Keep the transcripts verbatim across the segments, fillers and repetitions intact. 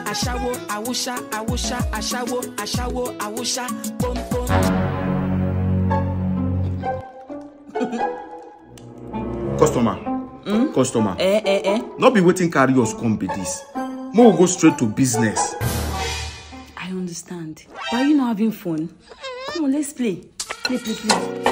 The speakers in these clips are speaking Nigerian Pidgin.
Ashawo, awusha, awusha, ashawo, ashawo, awusha, pom pom. Customer, customer. Eh, eh, eh. No be wetin carry us come be this. Make we go straight to business. I understand. Why are you not having fun? Come on, let's play. Play, play, play.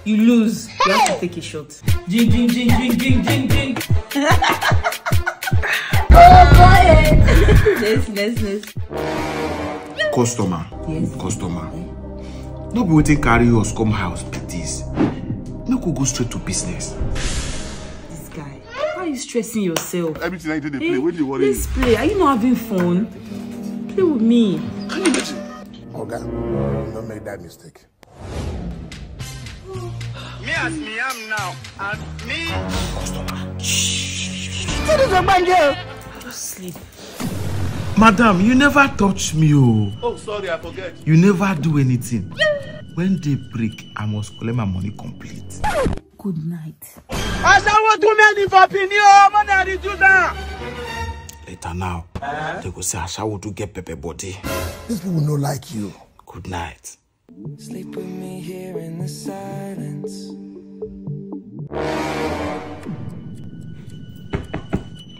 You lose. You have to take a shot. Jing, jing, jing, jing, jing, jing, jing. Oh boy. Next, next, next. Customer. Yes. Customer. No be wetin carry us come house be this. Make we go straight to business. This guy, why are you stressing yourself? Everything I do, they play. Eh, what do you worry? Let's play. Are you not having fun? Play with me. Can you imagine? Oga, don't make that mistake. Me as me am now, and me. Just sleep. Madam, you never touch me, oh. Oh, sorry, I forget. You never do anything. When day break, I must collect my money complete. Good night. Ashawo too many for Pini, oh, money I reduce am. Later now, they go say Ashawo too get pepper body. These people no like you. Good night. Sleep with me here in the silence.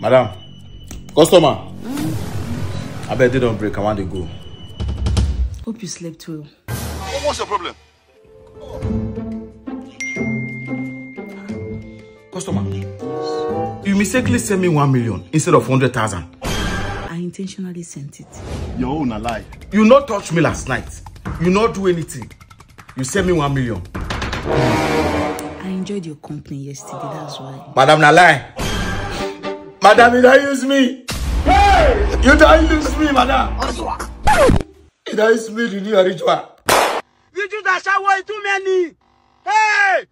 Madam, customer. Abeg, day don break, I wan dey go. Hope you slept well. What's your problem? Customer, you mistakenly send me one million instead of hundred thousand. I intentionally sent it. Your own a lie. You not touch me last night. You not do anything. You send me one million. I enjoyed your company yesterday, that's why. Madam, na lie. Madam, you don't use me. You don't use me, madam. You don't use me, the new ritual. You do that shower too many. Hey!